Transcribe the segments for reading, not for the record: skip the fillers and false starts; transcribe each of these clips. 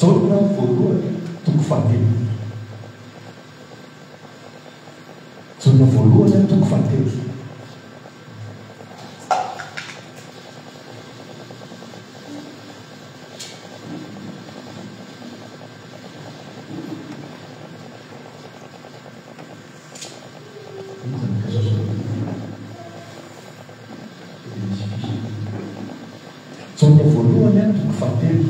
Jaona voalohany toko fahatelo. Jaona voalohany toko fahatelo. Jaona voalohany toko fahatelo.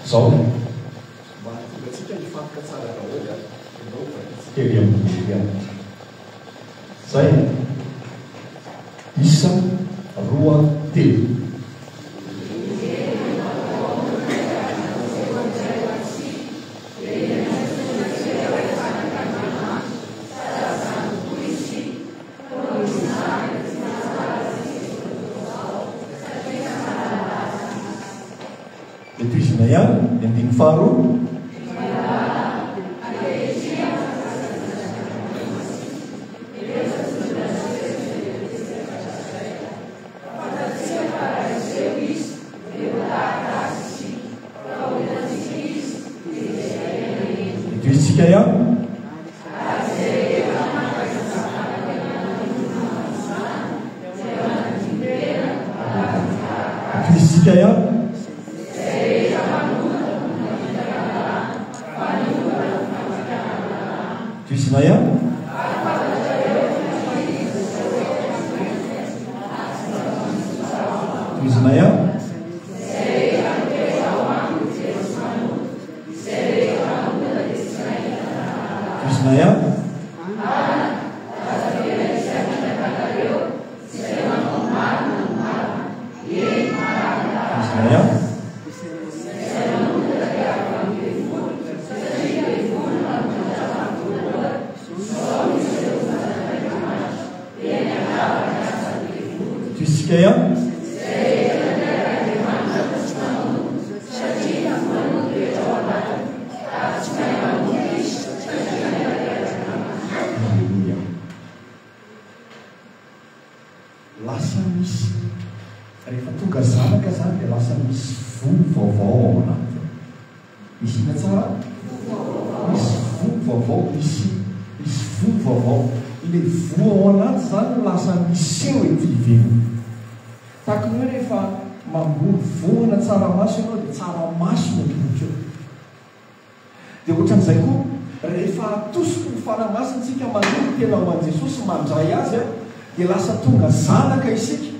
Izao. Mba hahatonga antsika hifantoka tsara daholo dia ndao hovakintsika ery ambony ery any. Izay. Isa roa telo. Dia tohizina ihany ny andininy faharoa. Dia tohizintsika ihany. Tohizintsika ihany. Tohizina ihany. Tohizina ihany. Tohizina ihany. Tohizina ihany. Tohizintsika ihany. Aleloia. Lasa misy, rehefa tonga zanaka zany dia lasa misy voa vaovao ao anaty ao. Misy inona tsara? Misy voa vaovao, misy misy voa vaovao. Ilay voa ao anaty zany no lasa miseho ety ivelany. Tahaka ny hoe rehefa mamboly voana tsaramaso ianao dia tsaramaso no atolotra eo. Dia ohatran'izay koa, rehefa atosiky ny Fanahy Masina isika manolo tena ho an'i Jesosy, mandray Azy, dia lasa tonga zanaka isika,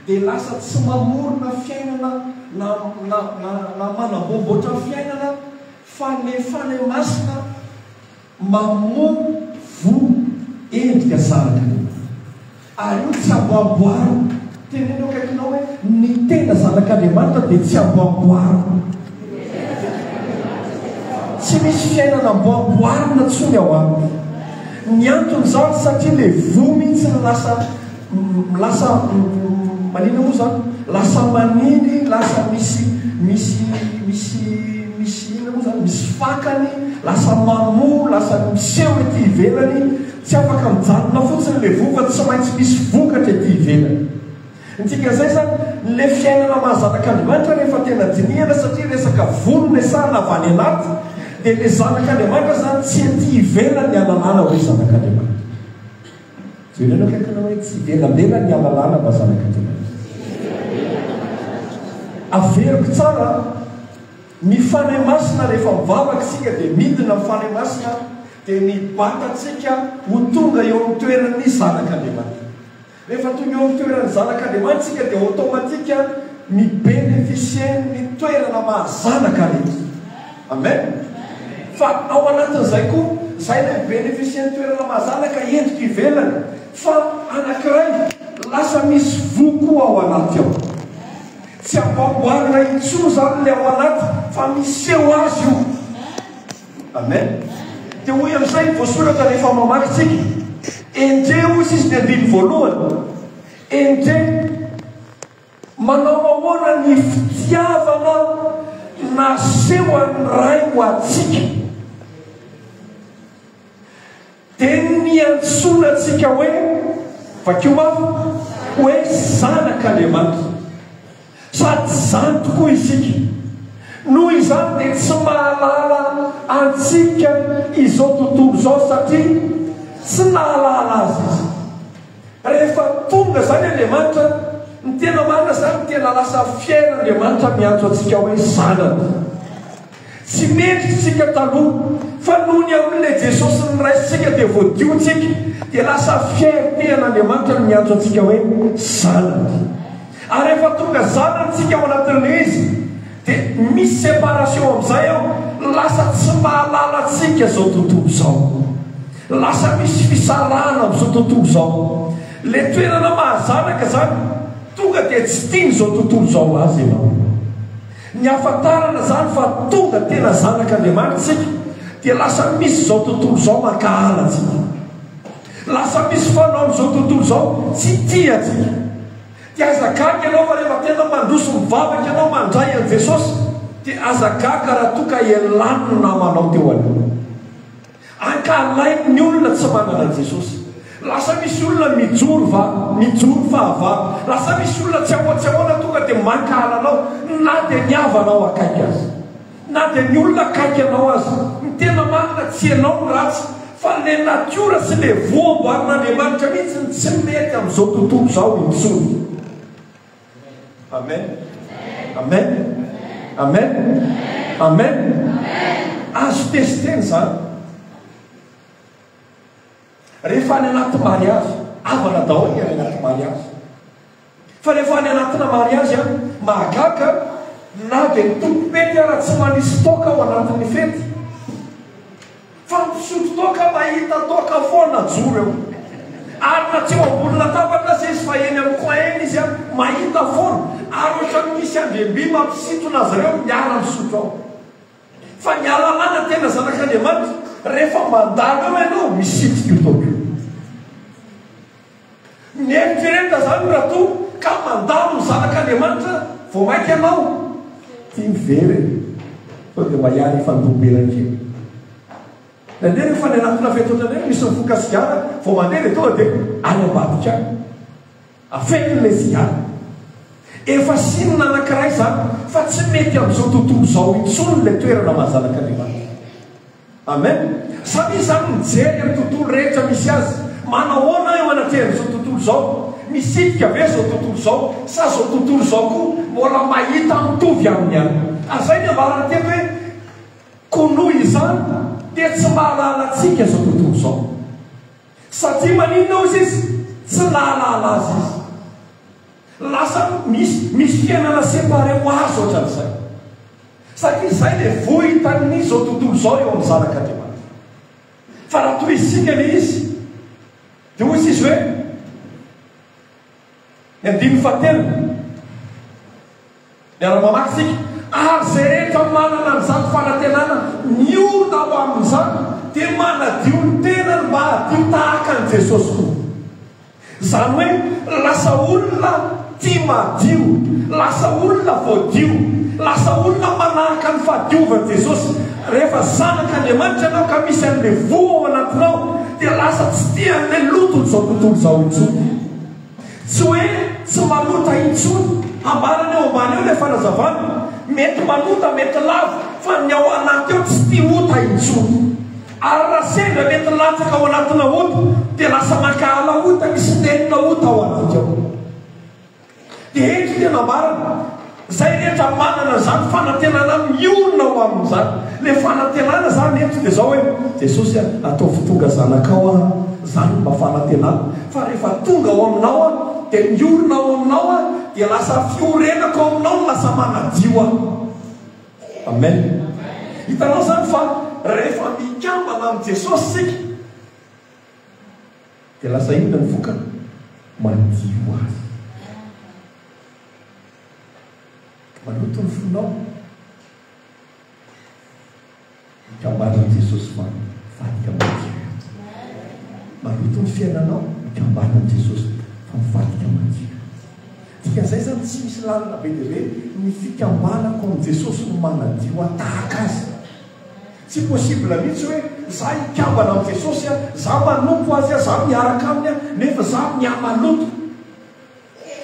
dia lasa tsy mamorona fiainana na na na na manamboamboatra fiainana fa ny Fanahy Masina Mamoa voa endrika zanak'Andriamanitra. Ary io tsy amboamboarina. Teneno eo akaikinao hoe, Ny tena zanak'Andriamanitra dia tsy amboamboarina. Tsy misy fiainana amboamboarina intsony ao aminy. Ny anton'izany satria ilay voa mihitsy no lasa lasa maninona moa izany? Lasa maniry, lasa misy misy misy misy inona moa izany? Misy fakany, lasa mamoa, lasa miseho ety ivelany, tsy afaka mijanona fotsiny ilay voa fa tsy maintsy misy vokatra ety ivelany. Ny dikan'izay izany, ilay fiainana maha zanak'Andriamanitra rehefa tena dinihana satria resaka voa no resahana avy any anaty, dia ilay zanak'Andriamanitra izany tsy ety ivelany ny ahalalana hoe zanak'Andriamanitra. Jereo akaikinao hoe tsy ivelambelany ny ahalalana fa zanak'Andriamanitra. Averiko tsara, ny Fanahy Masina rehefa mivavaka isika dia midina ny Fanahy Masina dia mibata antsika ho tonga eo amin'ny toeran'ny zanak'Andriamanitra. Rehefa tonga eo amin'ny toeran'ny zanak'Andriamanitra isika dia automatique mi-beneficier ny toerana maha zanaka rehetra. Amen. Fa ao anatin'izay koa, izay ilay mi-beneficier ny toerana maha zanaka endrika ivelany. Fa anankiray, lasa misy voa koa ao anaty ao. Tsy amboamboarina intsony izany ilay ao anaty fa miseho azy io. Amen. Dia hoy amin'izay ny voasoratra rehefa mamaky tsika. Endrey hoy izy ny andininy voalohany. Endrey manao ahoana ny fitiavana nasehon'ny Ray ho antsika. Dia niantsoana antsika hoe, vakio mafy, hoe zanak'Andriamanitra. Sady izany tokoa isika. Noho izany dia tsy mahalala antsika izao tontolo izao satria tsy nahalala azy izy. Rehefa tonga izany Andriamanitra, ny tena marina izany tena lasa fier Andriamanitra miantso antsika hoe zanany. Tsy mendrika isika taloha fa noho ny amin'ilay Jesosy noraisintsika dia voadio tsika dia lasa fierté an'Andriamanitra ny miantso antsika hoe zanany. Ary rehefa tonga zanany tsika ao anatin'ilay izy dia misy séparation amin'izay ao, lasa tsy mahalala antsika izao tontolo izao. Lasa misy fisarahana amin'izao tontolo izao. Ilay toerana maha zanaka izany tonga dia tsy tian'izao tontolo izao azy ianao. Ny hafantarana izany fa tonga tena zanak'Andriamanitra isika dia lasa misy izao tontolo izao mankahala antsika. Lasa misy fanaon'izao tontolo izao tsy tia antsika. Dia aza gaga ianao fa rehefa tena mandroso mivavaka ianao mandray an'i Jesosy dia aza gaga raha toa ka elany ny namanao teo aloha. Ankahalainy ny olona tsy manana an'i Jesosy. Lasa misy olona mijoro va, mijoro fahavalo. Lasa misy olona tsy ahoa tsy ahoana tonga dia mankahala anao na dia ny havanao akaiky aza. Na dia ny olona akaiky anao aza. Ny tena marina tsy ianao no ratsy fa le natiora sy le voa amboarin'Andriamanitra mihitsy no tsy mety amin'izao tontolo izao intsony. Amen. Amen. Amen. Amen. Azo testena izany. Rehefa any anaty mariazy, havana daholo ny any anaty mariazy. Fa rehefa any anatina mariazy an, mahagaga na dia ny tompom-pety ara tsy manisy toaka ao anatin'ny fety. Fa ny mpisotro toaka mahita toaka foana joro eo. Ary na tsy eo ambony latabatra aza izy fa eny amin'ny coin eny izy an, mahita foana. Ary ohatran'ny misy andriam-by mampisintona azy ireo miara-misotro ao. Fa ny alalàna tena zanak'Andriamanitra, rehefa mandalo eo ianao, misitrika io toaka io. Mieritrereta izany raha toa ka mandalo ny zanak'Andriamanitra vao mainka ianao. Ty mivery e! Sao dia mba hiary hifandom-bela kely. Indraindray rehefa any anatina fety ohatran'ireny misy mifoka sigara, vao mandeha dia tonga dia any ambadika any. Afeniny ilay sigara. Efa signe anankiray izany fa tsy mety amin'izao tontolo izao intsony ilay toerana maha zanak'Andriamanitra. Amen! Samia izany mijery amin'ny tontolo rehetra misy azy. Manahoana eo anatrehan'izao tontolo izao? Misitrika ve izao tontolo izao? Sa izao tontolo izao koa mbola mahita mitovy aminy ihany? Ary izay ny ambarany teto hoe, Koa noho izany dia tsy mahalala antsika izao tontolo izao. Satria maninona hozy izy? Tsy nahalala azy izy. Lasa misy misy fiainana séparé ho azy ohatran'izay. Satria izay ilay voa hitan'izao tontolo izao eo amin'ny zanak'Andriamanitra. Fa raha tohizintsika ilay izy, dia hoy izy hoe, ny andininy fahatelo, Miara-mamaky isika. Ary izay rehetra manana an'izany fanantenana miorina ao amin'izany dia manadio ny tenany mba hadio tahaka an'i Jesosy koa. Izany hoe lasa olona tia madio, lasa olona voadio, lasa olona manahaka ny fahadiovan'i Jesosy. Rehefa zanak'Andriamanitra ianao ka misy an'ilay voa ao anatinao dia lasa tsy tia an'ilay loton'izao tontolo izao intsony. Tsy hoe tsy manota intsony. Ambarany eo ambany eo ilay fanazavana. Mety manota, mety lavo, fa ny ao anaty ao tsy tia ota intsony. Ary raha sendra mety latsaka ao anatina ota, dia lasa mankahala ota, misy nenina ota ao anaty ao. Dia eto tena ambarany, izay rehetra manana an'izany fanantenana miorina ao aminy izany. Ilay fanantenana izany eto dia izao hoe, Jesosy a, ataovy tonga zanakao aho, izany no mba fanantenako. Fa rehefa tonga ao aminao aho, dia miorina ao aminao aho, dia lasa fiorenako ao aminao no lasa manadio ahy. Amen. Hitanao izany fa rehefa mikambana amin'i Jesosy isika, dia lasa inona ny vokany? Madio azy. Maloto ny fonao. Mikambana amin'i Jesosy fa mivadika madio. Maloto ny fiainanao, mikambana amin'i Jesosy fa mivadika madio. Dikan'izay izany tsy misy lalana be dia be ny fikambanako amin'i Jesosy no manadio ahy tahaka Azy. Tsy possible mihitsy hoe za hikambana amin'i Jesosy aho, za manompo Azy aho, za miaraka Aminy aho, nefa za mihamaloto.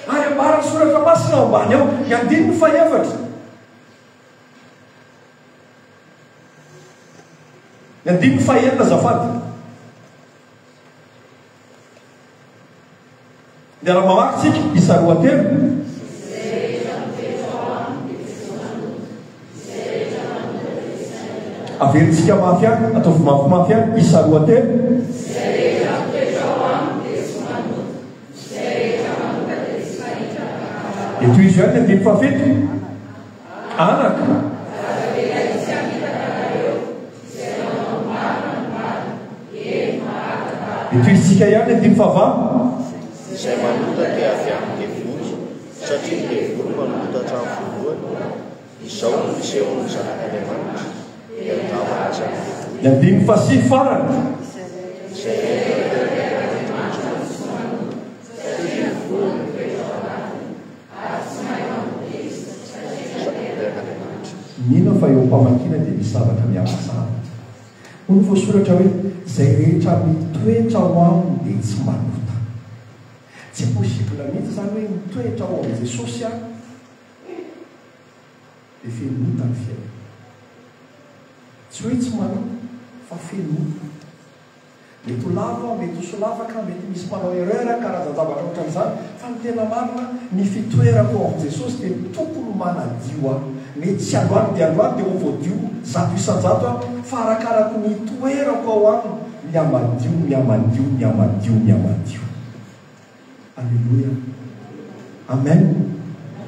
Ary ambarany. Ary ny soratra masina ao ambany ao, ny andininy fahefatra. Ny andininy fahenina azafady. Miara-mamaky tsika, isa 2 3. Averintsika mafy ihany, ataovy mafimafy ihany, isa 2 3. Dia tohizo ihany ny andininy faha-7. Anaka. Dia tohizintsika ihany ny andininy faha-8. Izay manota dia avy amin'ny devoly, satria ny devoly manota hatramin'ny voalohany. Izao no nisehoan'ny Zanak'Andriamanitra, dia handrava ny asan'ny devoly. Ny andininy faha-9 farany. Izay rehetra nataon'Andriamanitra no tsy manota. Mino aho fa eo am-pamakiana dia misy zavatra mihamazava. Hoy ny voasoratra hoe, Izay rehetra mitoetra ao aminy dia tsy manota. Tsy possible mihitsy izany hoe mitoetra ao amin'i Jesosy aho dia feno ota ny fiainako. Tsy hoe tsy manota fa feno ota. Mety ho lavo aho, mety ho solafaka aho, mety misy manao erreur, karazan-javatra ohatran'izany, fa ny tena marina, ny fitoerako ao amin'i Jesosy dia tokony manadio ahy. Mety tsy androany dia androany dia ho voadio 100% aho, fa arakarako ny itoerako ao Aminy, mihamadio, mihamadio, mihamadio, mihamadio. Aleloia. Amen.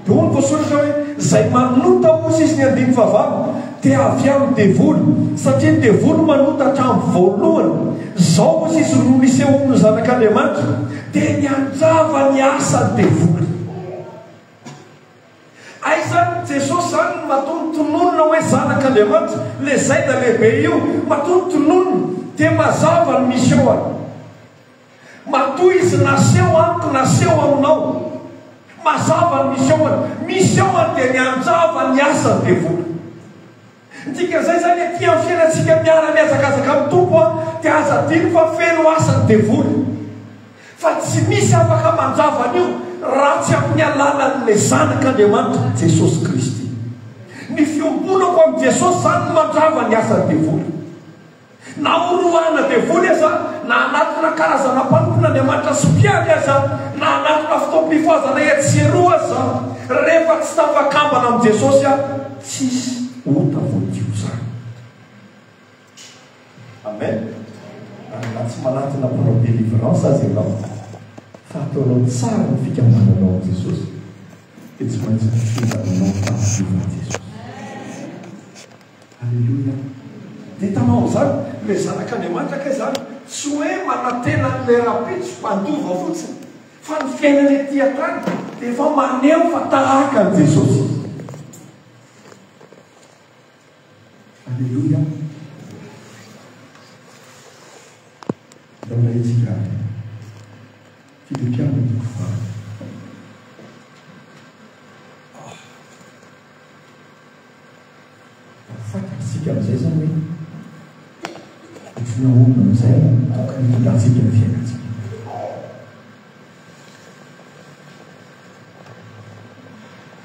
Dia hoy ny voasoratra hoe, Izay manota hozy izy ny andininy fahavalo, dia avy amin'ny devoly, satria ny devoly manota hatramin'ny voalohany. Izao hozy izy no nisehoan'ny Zanak'Andriamanitra, dia ny handrava ny asan'ny devoly. Aiza Jesosy zany no matoa notononina hoe Zanak'Andriamanitra, le zaida lehibe io, matoa notononina, dia mazava ny mission-ny. Matoa izy naseho amiko, naseho aminao. Mazava ny mission-ny. Mission-ny dia ny handrava ny asan'ny devoly. Ny dikan'izay izany aty amin'ny fiainantsika miara-mihazakazaka amin'ny Tompo dia aza adino fa feno asan'ny devoly. Fa tsy misy afaka mandrava an'io raha tsy amin'ny alalan'ilay Zanak'Andriamanitra, Jesosy Kristy. Ny fiombonako amin'i Jesosy izany no mandrava ny asan'ny devoly. Na horoahana devoly aza, na hanatona karazana mpanompon'Andriamanitra sy mpiady aza, na hanatona fotoam-pifohazana etsy sy eroa aza, rehefa tsy tafakambana amin'i Jesosy aho, tsisy ota voadio izany. Amen. Ary na tsy manatona mpanao délivrance aza ianao, fa ataonao tsara ny fikambananao amin'i Jesosy, dia tsy maintsy mifindra aminao ny fahadiovan'i Jesosy. Aleloia. Dia hitanao amin'izany, ilay zanak'Andriamanitra kay izany, tsy hoe manantena an'ilay rahampitso mpandova fotsiny, fa ny fiainana ety an-tany dia efa maneho fa tahaka an'i Jesosy izy. Aleloia. Ndao indray isika Filipiana toko faharoa. Fantatsika amin'izay izany hoe ohatry ny ahoana amin'izay no tokony hitondrantsika ny fiainantsika.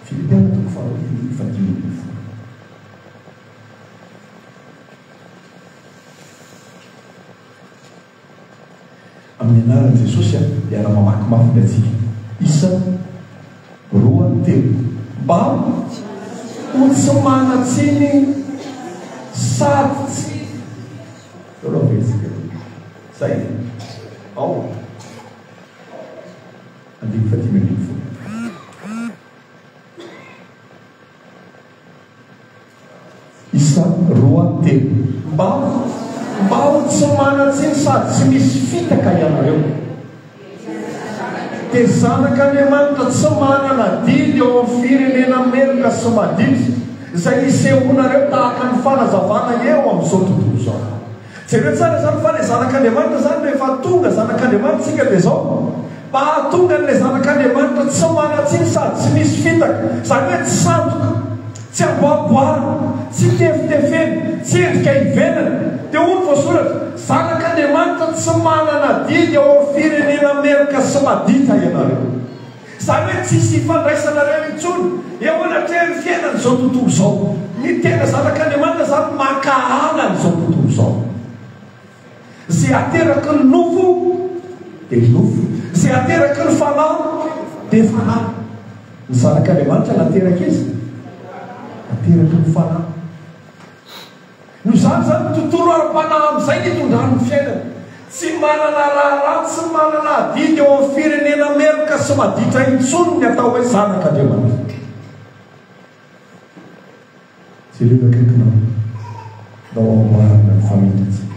Filipiana toko faharoa andininy faha-15. Amin'ny anaran'i Jesosy aho hiara-mamaky mafy ny antsika. Isa, roa, telo. Mba ho tsy manan-tsiny sady tsy. Zao aloha averintsika aloha. Zay. Ao. Andininy faha-15. Isa, roa, telo. Mba, mba ho tsy manan-tsiny sady tsy misy fitaka ianareo. Dia zanak'Andriamanitra tsy manana adidy eo amin'ny firenena meloka sy maditra, izay isehoanareo tahaka ny fanazavana eo amin'izao tontolo izao. Jereo tsara izany fa ilay zanak'Andriamanitra izany rehefa tonga zanak'Andriamanitra isika dia izao, mba hahatonga an'ilay zanak'Andriamanitra tsy manan-tsiny sady tsy misy fitaka, izany hoe tsy sandoka, tsy amboamboarina, tsy tefitefena, tsy endrika ivelany, dia hoy ny voasoratra, zanak'Andriamanitra tsy manana adidy ao amin'ny firenena meloka sy maditra ianareo. Izany hoe tsisy ifandraisanareo intsony eo anatrehan'ny fiainan'izao tontolo izao. Ny tena zanak'Andriamanitra izany mankahala an'izao tontolo izao. Izay ateraky ny nofo dia nofo, izay ateraky ny fanahy dia fanahy. Ny zanak'Andriamanitra nateraka iza? Nateraky ny fanahy. Noho izany izany, tontolo ara-panahy amin'izay ny itondrany ny fiainana. Tsy manana raharaha, tsy manana adidy eo amin'ny firenena meloka sy maditra intsony ny atao hoe zanak'Andriamanitra. Jereo ny akaikinao, ndao amboarina ny famindrantsika.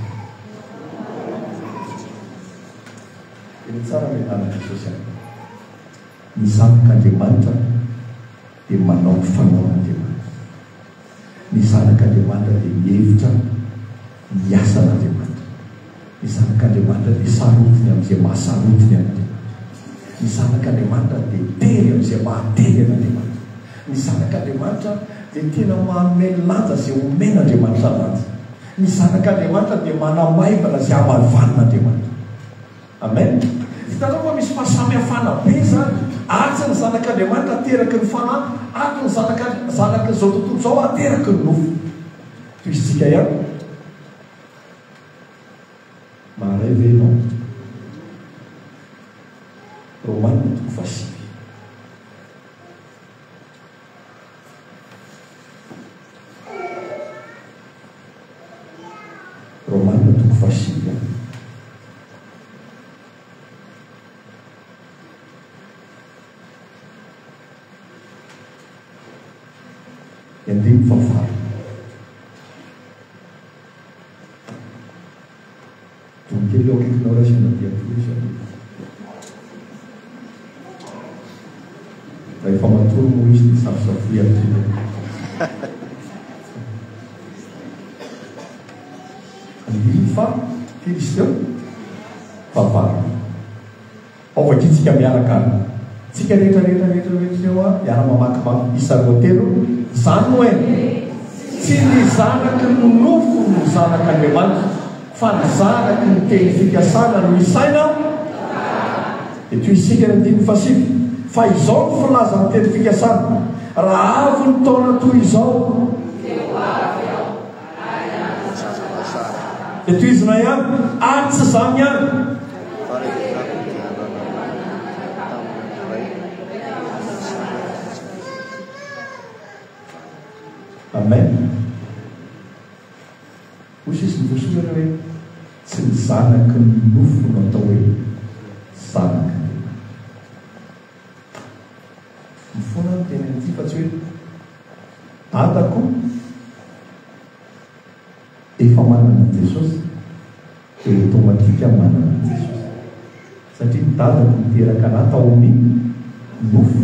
Tena tsara ny anaran'i Jesosy an! Ny zanak'Andriamanitra dia manao ny fanaon'Andriamanitra. Ny zanak'Andriamanitra dia mihevitra ny asan'Andriamanitra. Ny zanak'Andriamanitra dia sarotiny amin'izay mahasarotiny an'Andriamanitra. Ny zanak'Andriamanitra dia tery amin'izay mahatery an'Andriamanitra. Ny zanak'Andriamanitra dia tena manome lanja izay omen'Andriamanitra lanja. Ny zanak'Andriamanitra dia manamaivana izay hamaivanin'Andriamanitra. Amen. Hitanao fa misy fahasamihafana be izany. Atsy ny zanak'Andriamanitra ateraky ny fanahy, ato ny zanaka zanak'izao tontolo izao ateraky ny nofo. Tohizintsika ihany. Maharay ve ianao? Romana toko fahasivy. Romana toko fahasivy. Ny andininy fahavalo. Dony kely eo akaikinao raha sendra te hatory izy aloha. Raha efa matory moa izy dia safosafoy aty. Andininy fa firy izy teo? Fahavalo. Ao vakintsika miaraka ary. Tsika rehetra rehetra rehetra rehetra eo a, miara mamaky mafy isa roa telo, zany hoe tsy ny zanaky ny nofo no zanak'Andriamanitra fa ny zanaky ny teny fikasana no isaina dia toy isika ny andininy fahasivy fa izao no filazan'ny teny fikasana raha avy ny taona toy izao Dia tohizina ihany, ary tsy izany ihany. Amen. Hoy sisa ny voasoratra hoe tsy ny zanaky ny nofo no atao hoe zanak'Andriamanitra. Mifona ny teny an'ity fa tsy hoe dadako efa manana an'i Jesosy dia automatique aho manana an'i Jesosy. Satria ny dadako niteraka anah tao amin'ny nofo.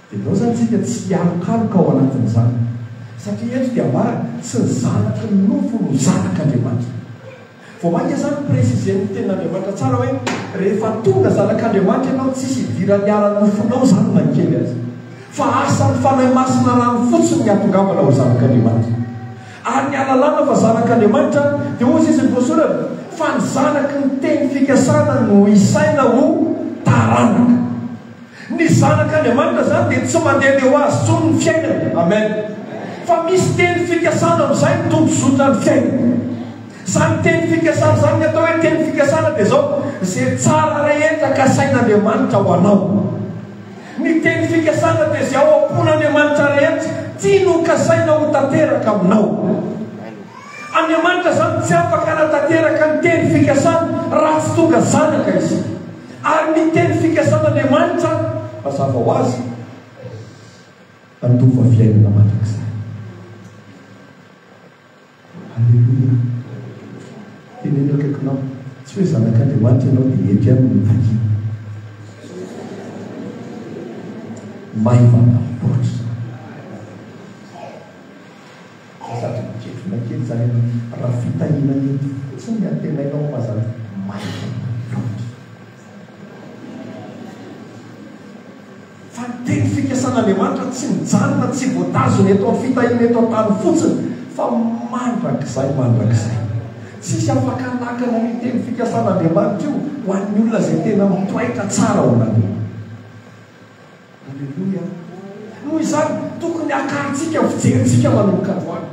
Dia ndao izany tsika tsy hialokaloka ao anatin'izany. Satria eto dia ambarany, tsy ny zanaky ny nofo no zanak'Andriamanitra. Vao mainka izany préciser-n'ny tenin'Andriamanitra tsara hoe rehefa tonga zanak'Andriamanitra ianao tsisy idiran'ny ara-nofonao izany na kely aza. Fa asan'ny Fanahy Masina rano fotsiny ny hahatongavana ho zanak'Andriamanitra. Ary ny hahalalana fa zanak'Andriamanitra dia hozy izy ny voasoratra fa ny zanaky ny teny fikasana no isaina ho taranaka. Ny zanak'Andriamanitra izany dia tsy mandehandeha ho azy intsony ny fiainany. Amen. Fa misy teny fikasana amin'izay ny Tompo zotra ny fiainany. Izany teny fikasana izany, ny atao hoe teny fikasana dia izao, izay tsara rehetra kasain'Andriamanitra ho anao. Ny teny fikasana dia izay ao am-pon'Andriamanitra rehetra tiany ho kasaina ho tanteraka aminao. Andriamanitra izany tsy afaka hanatanteraka ny teny fikasana raha tsy tonga zanaka isika. Ary ny teny fikasan'Andriamanitra, mazava ho azy, handova fiainana mandrakizay. Aleloia! Teneno akaikinao, tsy hoe zanak'Andriamanitra ianao dia eto ihany no takiana. Maivana loatra izany. Sady miketrona kely izany ianao. Raha fitahiana eto fotsiny ny antenainao fa zany maivana loatra. Fa ny teny fikasan'Andriamanitra tsy mijanona, tsy voatazona eto amin'ny fitahiana eto an-tany fotsiny fa mandrakizay mandrakizay. Tsisy afaka hanakana. manakana an'io teny fikasan'Andriamanitra io ho an'ny olona izay tena mitoetra tsara ao anatiny. Aleloia. Noho izany, tokony hakarintsika ny fijerintsika manomboka androany.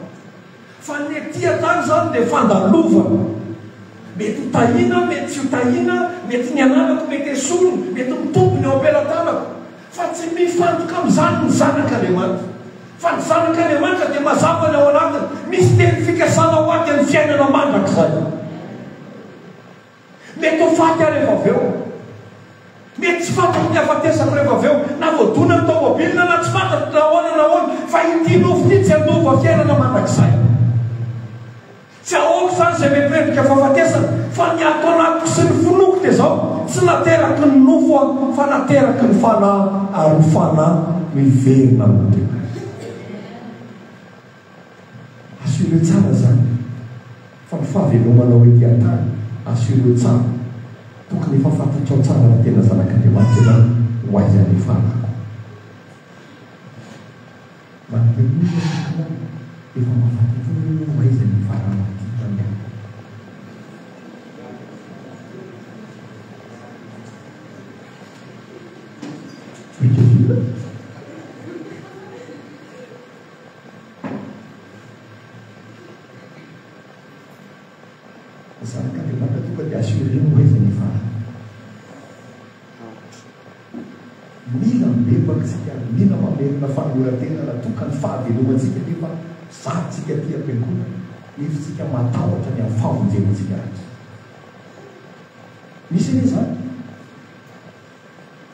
Fa ny ety an-tany izany dia fandalovana. Mety ho tahiana, mety tsy ho tahiana, mety ny ananako mety esorina, mety mitombo ny eo am-pelatanako. Fa tsy mifantoka amin'izany ny zanak'Andriamanitra. Fa ny zanak'Andriamanitra dia mazava ny ao anatiny. Misy teny fikasana ho ahy dia ny fiainana mandrakizay. Mety ho faty aho rehefa avy eo. Mety tsy fantatro ny hafatesako rehefa avy eo. Na voadona ny tômôbilina na tsy fantatro na ahoana na ahoana. Fa ity nofo ity tsy handova fiainana mandrakizay. Tsy ahoako izany izay mety ho endrika fahafatesana. Fa ny ato anatiko sy ny finoako dia izao, tsy nateraky ny nofo aho fa nateraky ny Fanahy ary ny Fanahy miverina amin'Andriamanitra. Assureo tsara zany fa ny fahavelomanao ety an-tany assureo tsara. Tokony efa fantatrao tsara raha tena zanak'Andriamanitra ianao ho aiza ny hiafarako. Manontania ianao tokony efa mahafantatrao ve hoe ho aiza ny hiafaranao aty tany any. Brickaville? Ny zanak'Andriamanitra tonga dia assuré-ny ho aiza ny farany. Mila mibebaka isika ary mila mamerina fanoloran-tena raha toa ka ny fahavelomantsika nefa zary tsika aty am-piangonana nefa isika matahotra ny amin'ny famonjena antsika ratsy. Misy anie izany.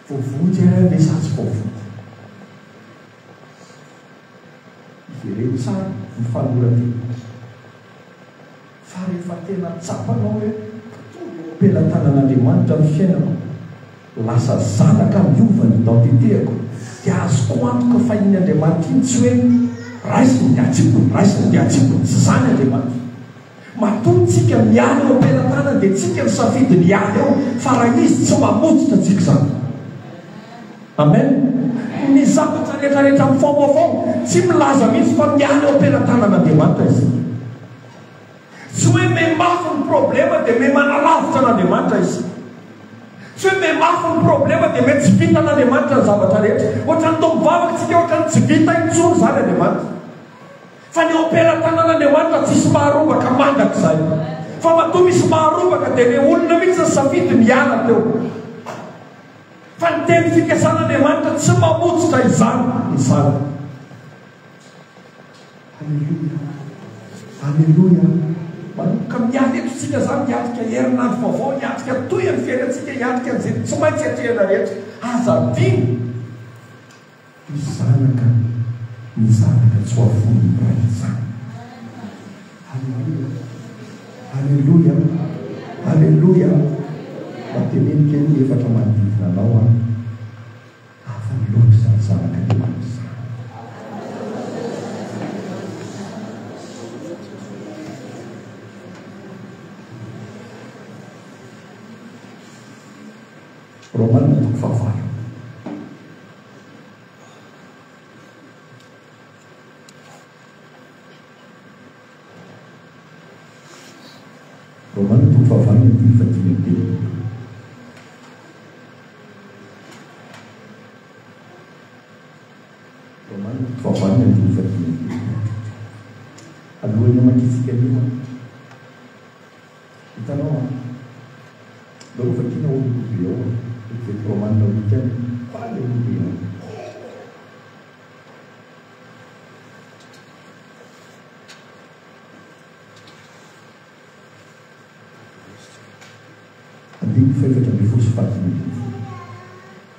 Voavonjy ary ve sa tsy voavonjy? Ivereno tsara ny fanoloran-tena. Fa rehefa tena tsapanao hoe mpitory eo am-pelatanan'Andriamanitra ny fiainako, lasa zanaka miova ny identité-ko, dia azoko antoka fa iny Andriamanitra iny tsy hoe raisiny dia atsipiny, raisiny dia atsipiny. Tsy izany Andriamanitra. Matoa tsika miala eo am-pelatanany dia tsika misafidy ny hiala eo fa raha Izy tsy mamotsitra antsika izany. Amen. Ny zavatra rehetra rehetra mifaofaofao tsy milaza mihitsy fa miala eo am-pelatanan'Andriamanitra isika. Tsy hoe me mafy ny problema dia me manalavitra an'Andriamanitra isika. Tsy hoe me mafy ny problema dia me tsy vitan'Andriamanitra ny zavatra rehetra. Ohatran'ny toa mivavaka tsika ohatran'ny tsy vita intsony izany Andriamanitra. Fa ny eo am-pelatanan'Andriamanitra tsisy maharombaka mandrakizay. Fa matoa misy maharombaka dia le olona mihitsy nisafidy ny hiala teo. Fa ny teny fikasan'Andriamanitra tsy mamotsitra izany izany. Aleloia. Aleloia. Manomboka miala eto isika izany hiatrika herinandro vaovao, hiatrika tohin'ny fiainantsika, hiatrika an'izay tsy maintsy atrehina rehetra. Aza adino. Ny zanaka, ny zanaka tsy ho afoin'ny Ray izany. Aleloia! Aleloia! Aleloia! Mba teneno kely ny efatra manodidina anao an! Hafa loatra izany zanak'Andriamanitra izany. Romana toko fahavalo. Romana toko fahavalo ny andininy fahadimy amby telopolo. Romana toko fahavalo ny andininy fahadimy amby telopolo. Alohan'ny hamakiantsika an'io an. Hitanao an. Ndao vakiana ao aloha be ao an. Vetivety Romana huit any. Faly aloha be ao. Andininy fahefatra ambin'ny folo sy fahadimy ambin'ny folo.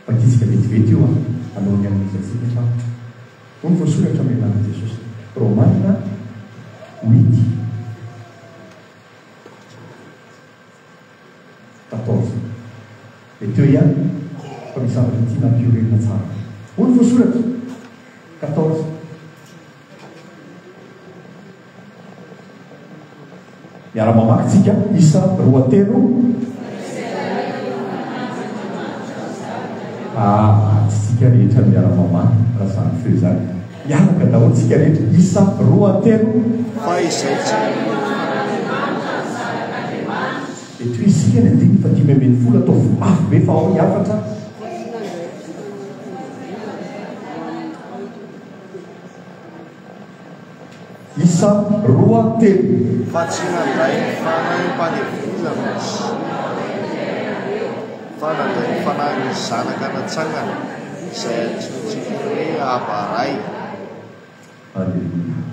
Vakintsika vetivety io an, alohan'ny hanomezantsika fa hoy ny voasoratra amin'ny anaran'i Jesosy. Romana huit. 14. Dia teo ihany fa misy zavatra tiana ampiorenina tsara. Hoy ny voasoratra. 14. Miara-mamaky tsika, isa roa telo. Ah, tsy tsika rehetra no miara-mamaky raha izany feo izany. Miaraka daholo tsika rehetra, isa roa telo. Fa izay tsy. Dia tohizintsika ny andininy faha-15, ataovy mafy be fa ao ny hafatra. Isa, roa, telo. Fa tsy nandray ny fanahim-pandevolana izy, fa nandray ny fanahin'ny zanaka natsangana, izay antsointsika hoe Aba Ray. Aleloia.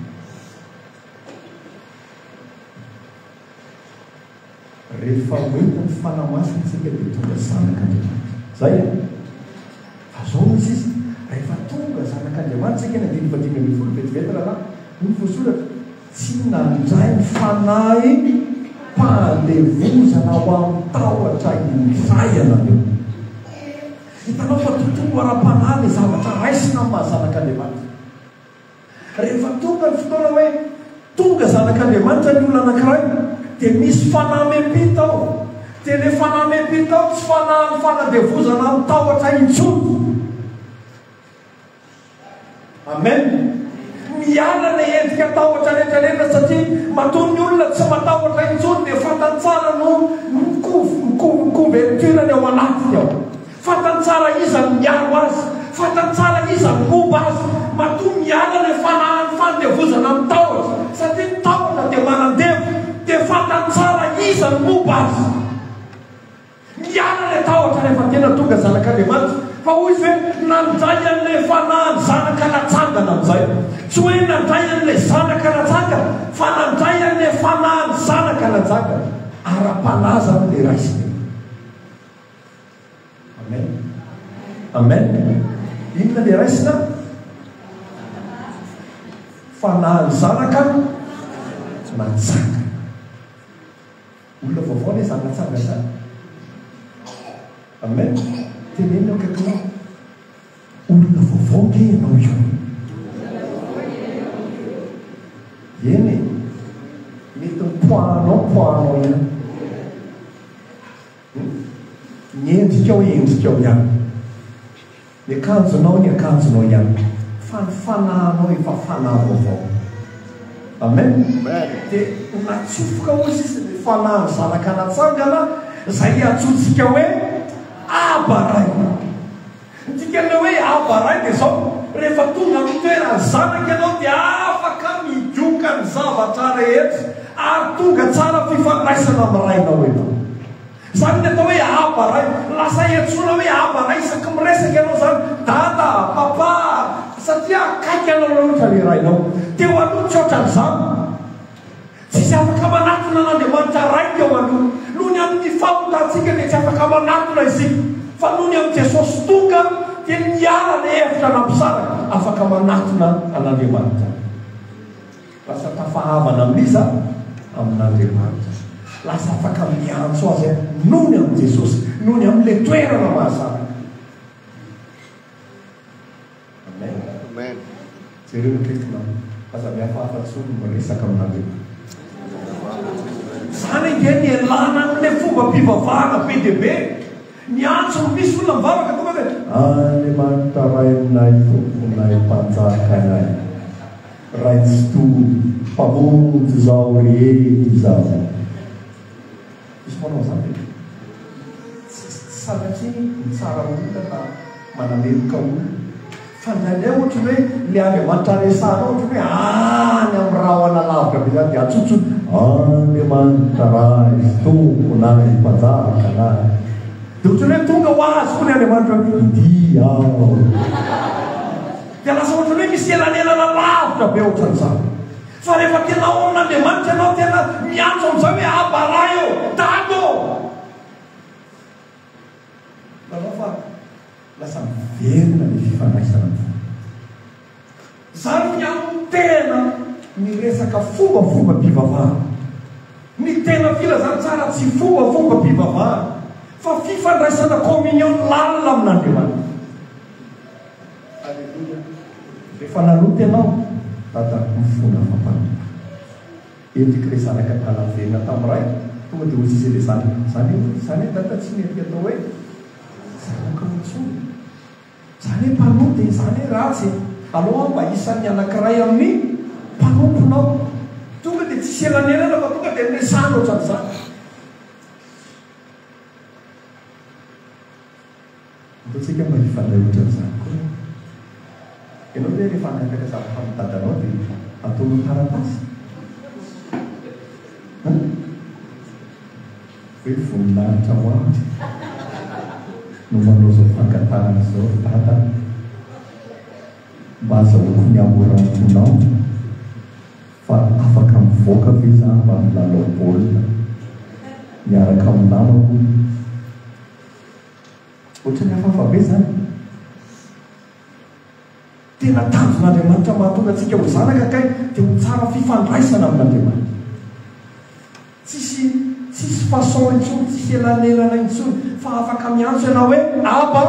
Rehefa hoentin'ny Fanahy Masina isika dia tonga zanak'Andriamanitra. Zay e! Fa zao hoy sisa, rehefa tonga zanak'Andriamanitra isika, ny andininy faha-15, vetivety rahalahy, hoy ny voasoratra, tsy nandray ny fanahy mpanandevozana ho amin'ny tahotra indray ianareo. Hitanao fa tontolo ara-panahy ilay zavatra raisina amin'ny maha-zanak'Andriamanitra. Rehefa tonga ny fotoana hoe tonga zanak'Andriamanitra ny olona anankiray dia misy fanahy miampita ao. Dia ilay fanahy miampita ao tsy fanahin'ny fanandevozana amin'ny tahotra intsony. Amen. Miala ilay endrika tahotra rehetra rehetra satria matoa ny olona tsy matahotra intsony dia fantany tsara no mi-couverture-ny ao anatiny ao. Fantany tsara iza no miaro azy, fantany tsara iza no momba azy. Matoa miala ilay fanahin'ny fandevozana amin'ny tahotra, satria ny tahotra dia manandevo, dia fantany tsara iza no momba azy. Miala ilay tahotra rehefa tena tonga zanak'Andriamanitra. Fa hoy izy hoe nandray an'ilay fanahin'ny zanaka natsangana amin'izay. Tsy hoe nandray an'ilay zanaka natsangana, fa nandray an'ilay fanahin'ny zanaka natsangana. Ara-panahy izany ilay raisina eo. Amen. Amen. Inona le raisina? Fanahin'ny zanaka natsangana. Olona vaovao le zany natsangana zany. Amen. Teneno eo akaikinao. Olona vaovao nge ianao io. Eny e. Mety ny poids-nao poids-nao ihany. Ny endrikao endrikao ihany. Ny akanjonao ny akanjonao ihany. Fa ny fanahinao efa fanahy vaovao. Amen. Dia natsofoka hoy sisa ny fanahin'ny zanaka natsangana izay iantsoantsika hoe Aba Ray. Ny dikan'ilay hoe Aba Ray dia izao, rehefa tonga amin'ny toeran'ny zanaka ianao dia afaka migoka ny zavatra rehetra ary tonga tsara fifandraisana amin'ny Rainao ianao. Izany ny atao hoe Aba Ray. Lasa iantsoana hoe Aba Ray isaky miresaka ianao izany, Dada, Papa, satria akaiky anao loatra ilay Rainao. Teo aloha tsy ohatran'izany. Tsisy afaka manatona an'Andriamanitra Ray teo aloha. Noho ny amin'ny fahotantsika dia tsy afaka manatona isika. Fa noho ny amin'i Jesosy tonga dia niala ilay hevitra nampisaraka, afaka manatona an'Andriamanitra. Lasa tafahavana amin'iza? Amin'Andriamanitra. Lasa afaka miantso Azy noho ny amin'i Jesosy, noho ny amin'ilay toerana mahazanaka. Amen. Amen. Jereo ny akaikinao. Aza mihafahafa intsony miresaka amin'Andriamanitra. Izany ange ny ialana amin'ilay fombam-pivavahana be dia be. Miantso ny misy olona mivavaka tonga dia. Andriamanitra Rainay Tomponay Mpanjakanay Ray Tsitoha Mpamonjy izao rehetra izao. Misy manao an'izany ve? Tsy sanatria mitsara olona na manameloka olona. Fa indraindray ohatry ny hoe ilay Andriamanitra resahanao ohatry ny hoe any amin'ny rahona lavitra be izany dia antsontsoiny Andriamanitra Ray sy Tomponay Mpanjakanay. Dia ohatry ny hoe tonga ho azy koa ny Andriamanitra hoe ity aho. Dia lasa ohatry ny hoe misy elanelana lavitra be ohatran'izany. Fa rehefa tena ao amin'Andriamanitra ianao, tena miantso amin'izay hoe Aba Ray ô, Dada ô. Hitanao fa lasa miverina ny fifandraisana amin'izany. Izany ny amin'ny tena miresaka fombafombam-pivavahana. Ny tena filazantsara tsy fombafombam-pivavahana fa fifandraisana communion lalina amin'Andriamanitra. Aleloia. Rehefa nanota ianao, Dada mifona fampanota. Endriky ilay zanaka adala niverina tamin'ny rainy, tonga dia hoy izy ilay zanaka, Izany hoe izany hoe Dada tsy mendrika atao hoe zanakao intsony. Izany hoe mpanota e, izany hoe ratsy e. Aleo aho mba isan'ny anankiray amin'ny mpanomponao. Tonga dia tsisy elanelana fa tonga dia niresahana ohatran'izany. Ataontsika mba hifandray ohatran'izany koa. Ianao ve rehefa hangataka zavatra amin'ny dadanao dia ataonao taratasy? An? Hoe voninahitra ho ahy no manao izao fangatahana izao ry dada a! Mba azahoako ny hamoram-ponao fa afaka mivoaka ve za mba milalao baolina miaraka amin'ny namako? Ohatran'ny hafahafa be izany. Tena tanjon'Andriamanitra mahatonga antsika ho zanaka kay dia ho tsara fifandraisana amin'Andriamanitra. Tsisy tsisy façon intsony, tsisy elanelana intsony fa afaka miantso ianao hoe Aba,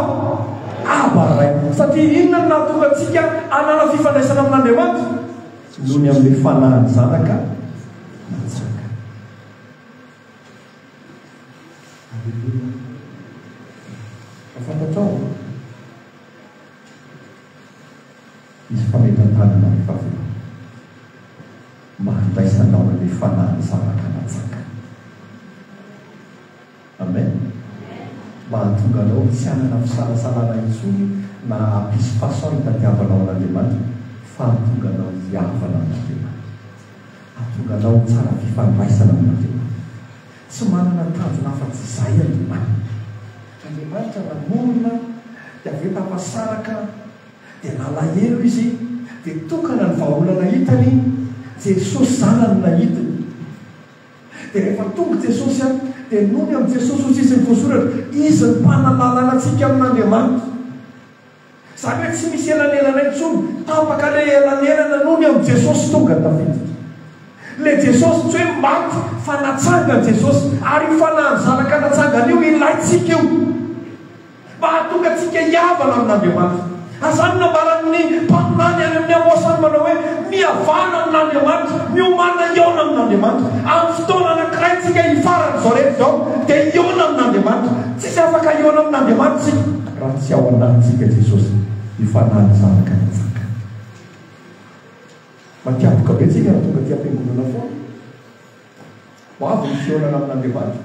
Aba Ray. Satria inona no nahatonga antsika hanana fifandraisana amin'Andriamanitra? Noho ny amin'ilay fanahin'ny zanaka natsangana. Aleloia. Fa fantatrao, hisy fametra-tanana rehefa avy eo, mba handraisanao an'ilay fanahin'ny zavatra natsangana. Amen. Mba hahatonga anao tsy hanana fisalasalana intsony na hampisy façon hitadiavanao an'Andriamanitra, fa hahatonga anao hihavana amin'Andriamanitra. Hahatonga anao ho tsara fifandraisana amin'Andriamanitra. Tsy manana tanjona afa-tsy izay Andriamanitra. Andriamanitra namorona dia avy eo tafasaraka dia nalahelo Izy dia tokana ny vahaolana hitany, Jesosy Zanany nahitiny. Dia rehefa tonga Jesosy an, dia nony amin'i Jesosy hoy izy ny voasoratra, Izy no mpanalalana antsika amin'Andriamanitra. Izany hoe tsy misy elanelana intsony, tapaka ilay elanelana nony amin'i Jesosy tonga tafiditra. Ilay Jesosy tsy hoe maty fa natsangana Jesosy, ary io fanahin'ny Zanaka natsangana io ilaintsika io mba hahatonga antsika hihavana amin'Andriamanitra. Ary izany no nambaran'ny mpaminany any amin'ny Amosa any manao hoe, Mihavana amin'Andriamanitra, miomàna hihaona amin'Andriamanitra. Amin'ny fotoana anankiray tsika hifaran'izao rehetra izao dia hihaona amin'Andriamanitra. Tsisy afaka hihaona amin'Andriamanitra isika raha tsy ao anatintsika Jesosy, io Fanahin'ny Zanaka natsangana. Matiantoka be tsika raha tonga aty am-piangonana foana. Ho avy ny fihaonana amin'Andriamanitra.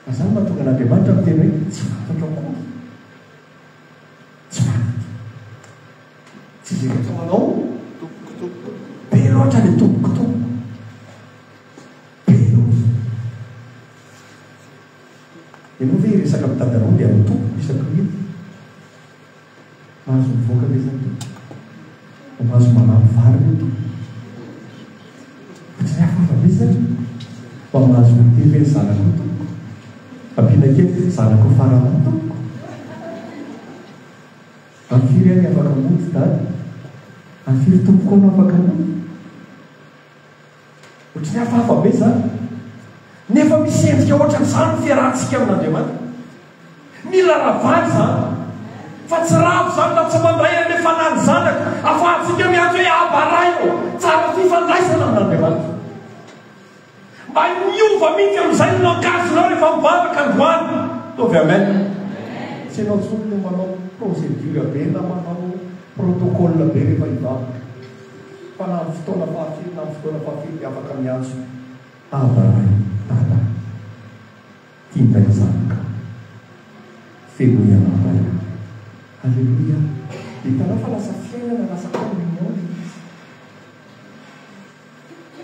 Fa izany mahatonga an'Andriamanitra miteny hoe tsy fantatro akory. Tsy fantatro. Tsy izay rehetra manao Tompoko, tompoko. Be loatra ilay tompoko, tompoko. Be loatra. Ianao ve hiresaka amin'ny dadanao dia amin'ny tompoko isaky ny inona? Mahazo mivoaka ve izany tompoko? Mba mahazo manampy vary ve tompoko? Ohatran'ny hafahafa be izany. Mba mahazo goûter ve ny zanakao tompoko? Ampiana kely, zanakao faralahy tompoko? Amin'ny firy aho ny afaka mody dada? Amin'ny firy tompoko aho no afaka mody? Ohatran'ny hafahafa be izany. Nefa misy endrika ohatran'izany ny fiarahantsika amin'Andriamanitra. Mila ravana izany. Fa tsy rava izany raha tsy mandray an'ilay Fanahy ny Zanaka. Afahantsika miantso hoe Aba Ray ô. Tsara fifandraisana amin'Andriamanitra. Mba miova mihitsy amin'izay ny langage-nao rehefa mivavaka androany. Ataovy amen. Tsy ianao intsony no manao procédure be na manao protocole be rehefa hivavaka. Fa na amin'ny fotoana fahafiry na amin'ny fotoana fahafiry dia afaka miantso Aba Ray, Dada. Tia indray ny zanakao. Fenoy anao Ray aho. Alléluia. Hitanao fa lasa fiainana, lasa communion ilay izy.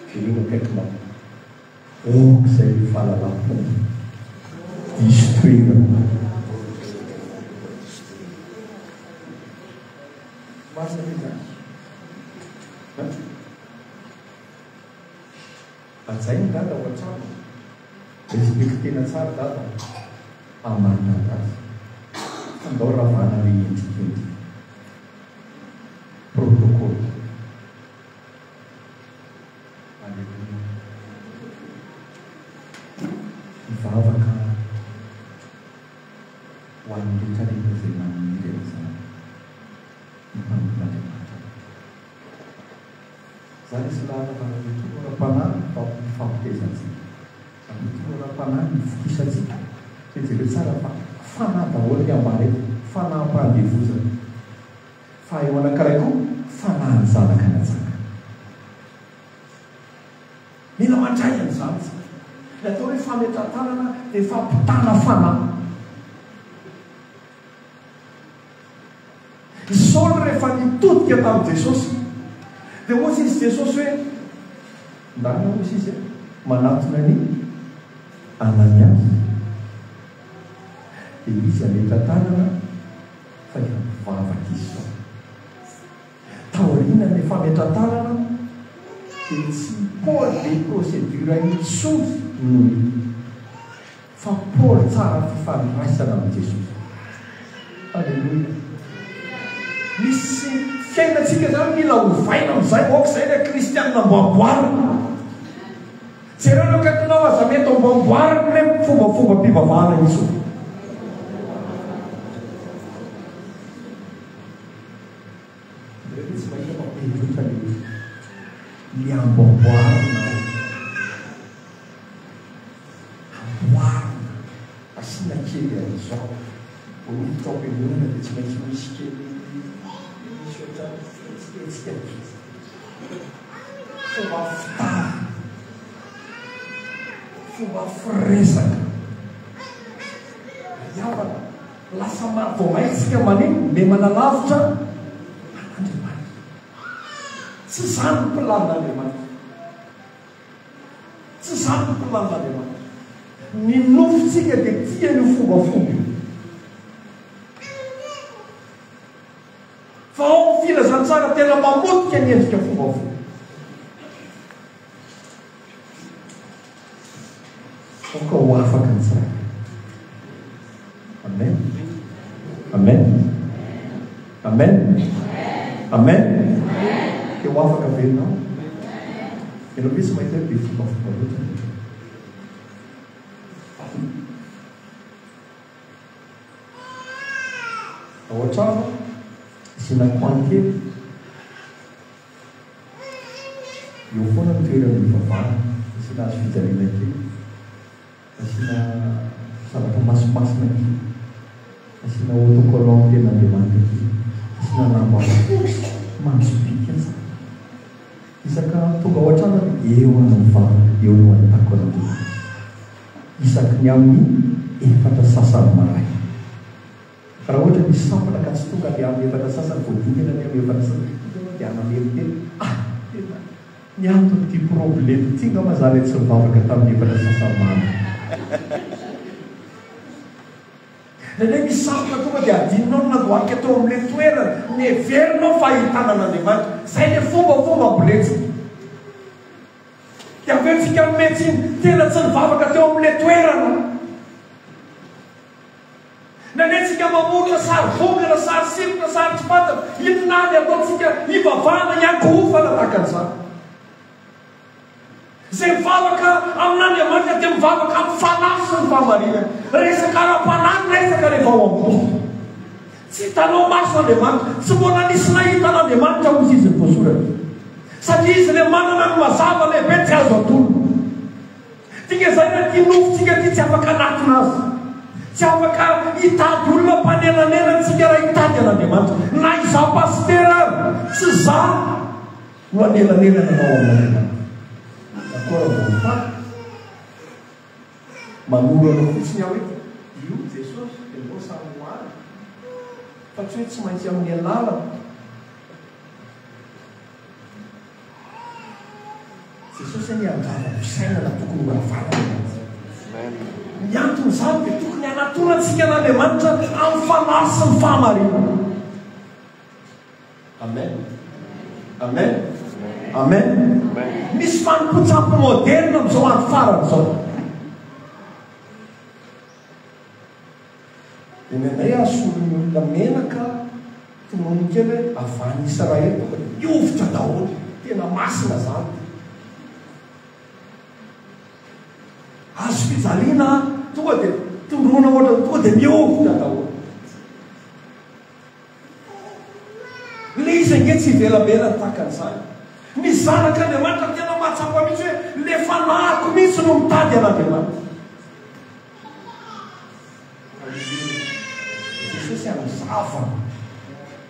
Jereo akaikinao. Aoka izay ny fahalalam-pomba. Diso toerana. Marina ve izany? An? Hajainy dada ao an-trano. Respectena tsara dada. Amanina dada. Fandao ravana le endrikendrika. Protocole. Aleloia. Hivavaka ho an'ny rehetra rehetra izay maniry an'izany ny mpanompon'Andriamanitra rehetra. Izany resy lahatra fa nampitombo ara-panahy ny fifampitezantsika, nampitombo ara-panahy ny fifokisantsika. Dia jereo tsara fa fanahy daholo ny ambara eto, fanahim-pahandevozana. Fa eo anankiray koa, fanahin'ny zanaka natsangana. Mila mandray an'izany isika. Ny atao hoe fametrahan-tanana dia fampitana fanahy. rehefa nitodika tamin'i Jesosy dia hoy izy Jesosy hoe, Ndana hoy izy e, manatona an'i Ananiasy. Dia izy hametra-tanana fa efa mivavaka izy izao. Taorianan'ilay fametra-tanana dia tsy i Paoly be procédure intsony no hita fa Paoly tsara fifandraisana amin'i Jesosy. Aleloia. Misy fiainantsika izany mila ovaina amin'izay, aoka izay ilay kristianina amboamboarina. Jereo ny akaikinao, aza mety amboamboarina ilay fombafombam-pivavahana intsony. Nareo ve tsy mahita fa be loatra le le amboamboarina ao? Amboarina, asiana kely an'izao, vao miditra ao am-piangonana dia tsy maintsy misy kely misy ohatran'ny fihetsiketsika kely. Fomba fitafy, fomba firesaka. Ry havana, Lasa ma vao mainka isika manino? Le manalavitra an'Andriamanitra. Tsy izany ny planin'Andriamanitra. Tsy izany ny planin'Andriamanitra. Ny nofontsika dia tia an'io fombafomba io. Fa ao amin'ny filazantsara tena mamotika ny endrika fombafomba. Aoka ho afaka ny tsirairay. Amen. Amen. Amen. Amen. Te ho afaka ve ianao? Ianao ve tsy mahita hoe be fombafomba loatra ny olona? Ao an-trano, asiana coin kely. Eo foana ny toerana ivavahana, asiana hazo fijaliana kely, asiana zavatra masimasina kely, asiana autocollant tenin'Andriamanitra kely, asiana lamba fotsy manjopiaka tsara. Isaka tonga ao an-trano aho dia eo aho no mivavaka, eo no ahitako an'Andriamanitra. Isaky ny amin'ny 4:30 maraina. Fa raha ohatra misy sampona ka tsy tonga le amin'ny 4:15 vao dingana le amin'ny 4:15 tonga ianao dia hanamelo-tena, ah! Tena ny anton'ity problème ity angamba za le tsy nivavaka tamin'ny 4:15 maraina. Indraindray misy sampona tonga dia adinonao ny nandohalika teo amin'ilay toerana neverinao fa ahitana an'Andriamanitra. Izay le fombafomba ambolentsika. Dia avy eo tsika manome tsiny, tena tsy nivavaka teo amin'ilay toerana. Indraindray tsika mamorona sary vongana, sary sikotra, sary tsy fantatra, inona ary ataontsika hivavahana hiankohofana tahaka an'izany? Izay mivavaka amin'Andriamanitra dia mivavaka amin'ny fanahy sy ny fahamarinana. Resaka ara-panahy ny resaka rehefa ao am-po. Tsy hitanao maso Andriamanitra. Tsy mbola nisy nahita an'Andriamanitra hozy izy ny voasoratra. Satria izy ilay manana ny mazava lehibe tsy azo atolona. Dinga izay na ity nofontsika ity tsy afaka hanatona Azy. Tsy afaka hitady olona mpanelanelana isika raha hitady an'Andriamanitra. Na izaho pasitera ary, tsy izaho no hanelanelana anao amin'Andriamanitra. D'accord vao fa manoro anao fotsiny aho hoe io Jesosy dia mbô samy ho any. Fa tsy hoe tsy maintsy amin'ny alalako. Jesosy anie handrava ny fisainana tokony ho ravana Andriamanitra. Ny anton'izany dia tokony hanatonantsika an'Andriamanitra amin'ny fanahy sy ny fahamarinana. Amen. Amen. Amen. Misy fanompoan-tsampy moderna amin'izao andro farany izao. Dia ny anay asolon'ny olona menaka tononiny kely hoe avy any Israely tonga dia mihovitra daholo, tena masina zany ty. Hazo fijaliana tonga dia tondroina ohatran'ny tonga dia mihovitra daholo. Le izy ange tsy ivelabelany tahaka an'izany. Ny zanak'Andriamanitra tena mahatsapa mihitsy hoe le fanahiko mihitsy no mitady an'Andriamanitra. Jesosy hanazava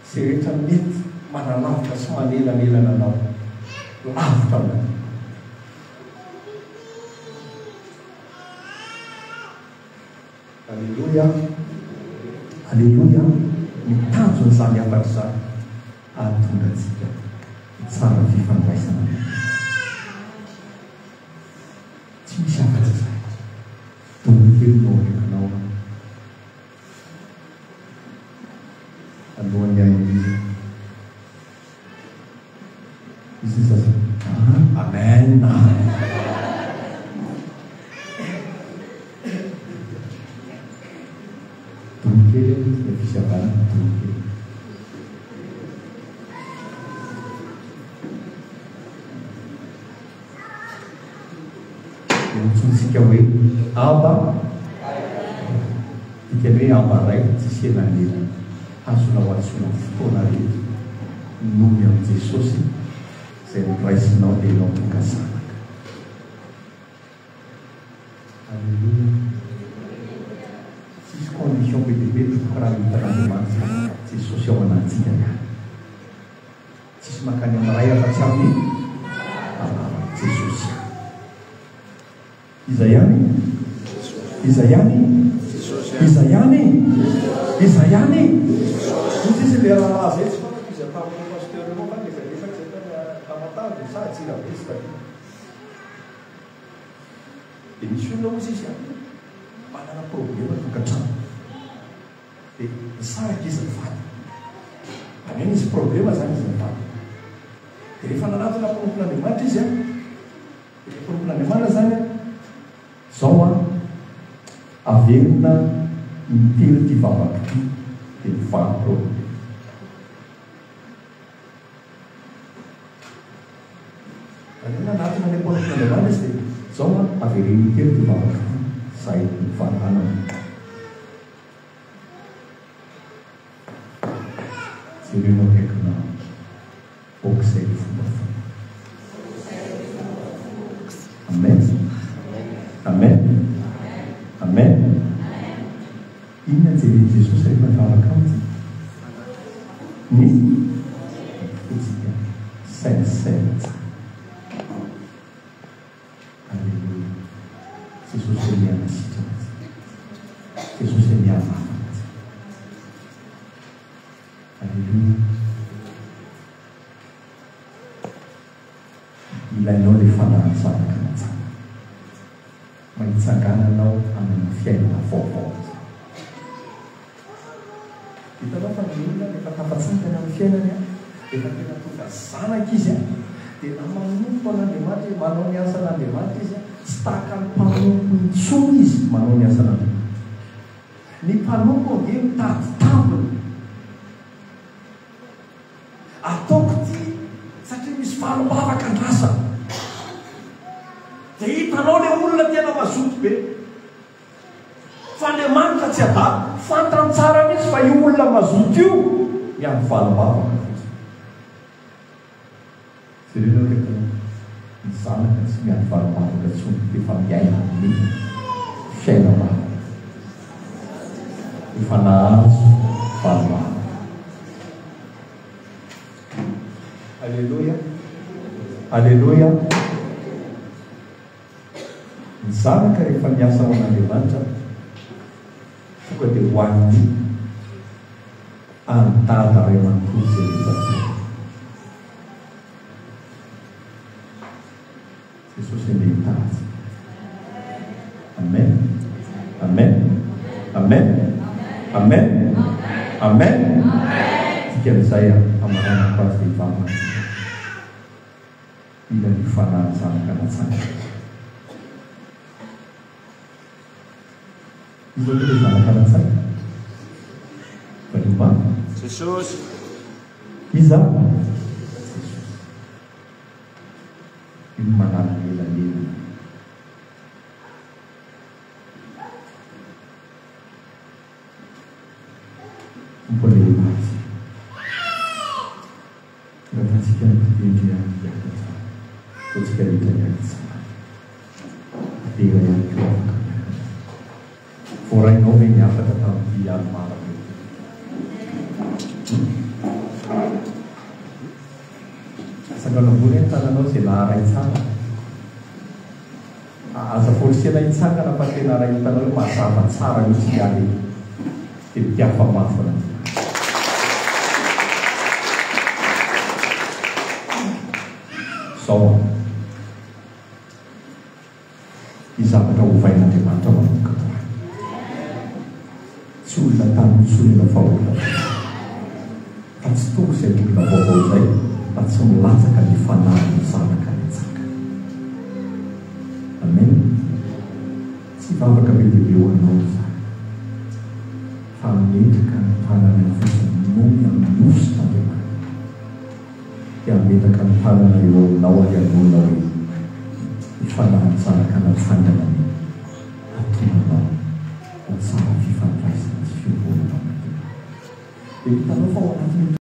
izay rehetra mety manalavitra sy manelanelana anao lavitra amin'Andriamanitra. Aleloia! Aleloia! Ny tanjon'izany hafatra izany. hahatonga antsika ho tsara fifandraisana amin'Andriamanitra. Tsy misy afa-tsy izay. Dony kely no ao akaikinao an. Alohan'ny hanomezana. Misy ny sasany, ah, amen. Dony kely aloha izy dia fisiavanana dony kely. Dia antsointsika hoe Aba, dikany hoe Aba Ray, tsisy elanelana, azonao antsoina amin'ny fotoana rehetra, noho ny amin'i Jesosy izay noraisinao dia ianao tonga zanaka. Aleloia. Tsisy condition be dia be tompoko raha hitan'Andriamanitra Jesosy ao anatintsika ihany. Tsisy mankany amin'ny Ray afa-tsy amin'ny alalan'i Jesosy ihany. Iza ihany? Iza ihany? Iza ihany? Iza ihany? Hoy izy ilay raharaha izay tsy fantatro iza tamin'ireo pasteur ireo fa nilefalefaka izay tany Tamatave sa Antsirabe tsy tadidiko. Dia misy olona hozy izy an, manana problema tokantrano. Dia nisaraka izy mivady. Izany hoe nisy problema izany izy mivady. Dia rehefa nanatona mpanompon'Andriamanitra izy an, dia ilay mpanompon'Andriamanitra izany an, izao an, averina intelo ity vavaka ity, dia mivaha ny problema. Izany hoe nanatona ilay mpanompon'Andriamanitra izy dia izao an, avereno intelo ity vavaka ity, izay mivaha. Jereo eo akaikinao. Aok'izay ny fombafomba. Amen. Amen. Amen. Inona no jeren'i Jesosy rehefa mivavaka amintsika? Ny fontsika sincère tsara. Aleloia. Jesosy anie hanasitrana antsika. Jesosy anie hanafaka antsika. Aleloia. Ilainao ilay fanahin'ny zanaka natsangana. Mba hitsangananao hanana fiainana vaovao. Hitanao fa ny olona rehefa tafatsangana amin'ny fiainany an, rehefa tena tonga zanaka izy an, dia na manompo an'Andriamanitra izy, manao ny asan'Andriamanitra izy an, tsy tahaka ny mpanompo intsony izy manao ny asan'Andriamanitra. Ny mpanompo ange mitady tambiny. Ataoko ity satria misy valim-bavaka andrasana. Dia hitanao ilay olona tena mazoto be. Fa Andriamanitra tsy adala. Fantany tsara mihitsy fa io olona mazoto io miandry valim-bavaka fotsiny. Jereo ny akaikinao. Ny zanaka tsy miandry valim-bavaka intsony fa efa miaina ny fiainam-bavaka. Efa nahazo valim-bavaka. Aleloia. Aleloia. Ny zanaka rehefa miasa ho an'Andriamanitra tonga dia ho an'ny an'i Dada ray manontolo izay rehetra ataony. Jesosy anie hitahy antsika. Amen. Amen. Amen. Amen. Amen. Dikan'izay hamaranako azy dia hivavaka antsika. Mila ny fanahin'ny zanaka natsangana. Iza moa ilay zanaka natsangana? Valio mafy. Jesosy. Iza? Jesosy. Io no manala ny elanelana. Tompo anie ho azy. Ratantsika ny mpitendry hiakatra, ataontsika rehetra hiakitsangana. Mpidera ihany koa afaka miakatra. Voarainao ve ny hafatra tamin'ity alim-bavaka ity? Atsangano ambony ny tananao izay naharay tsara. Aza forcena hitsangana fa tena raha hitanao hoe mazava tsara mihitsy ny ahy dia mitiafa mafy an'Andriamanitra. Izao an. Ny zavatra hovain'Andriamanitra manomboka androany. Tsy olona tany intsony ianao fa olona vaovao. Fa tsy tonga izay olona vaovao izay raha tsy milatsaka ny fanahin'ny zanaka mitsangana. Amen. Tsy hivavaka be dia be ho anao izany. Fa hametraka ny tanana eo fotsiny noho ny amin'ny hosotr'Andriamanitra. Dia hametraka ny tanana eo aminao ary hanonona hoe, Ny fanahin'ny zanaka natsangana anie hahatonga anao ho tsara fifandraisana sy fiombonana amin'Andriamanitra. Dia hitanao fa ao anatin'io.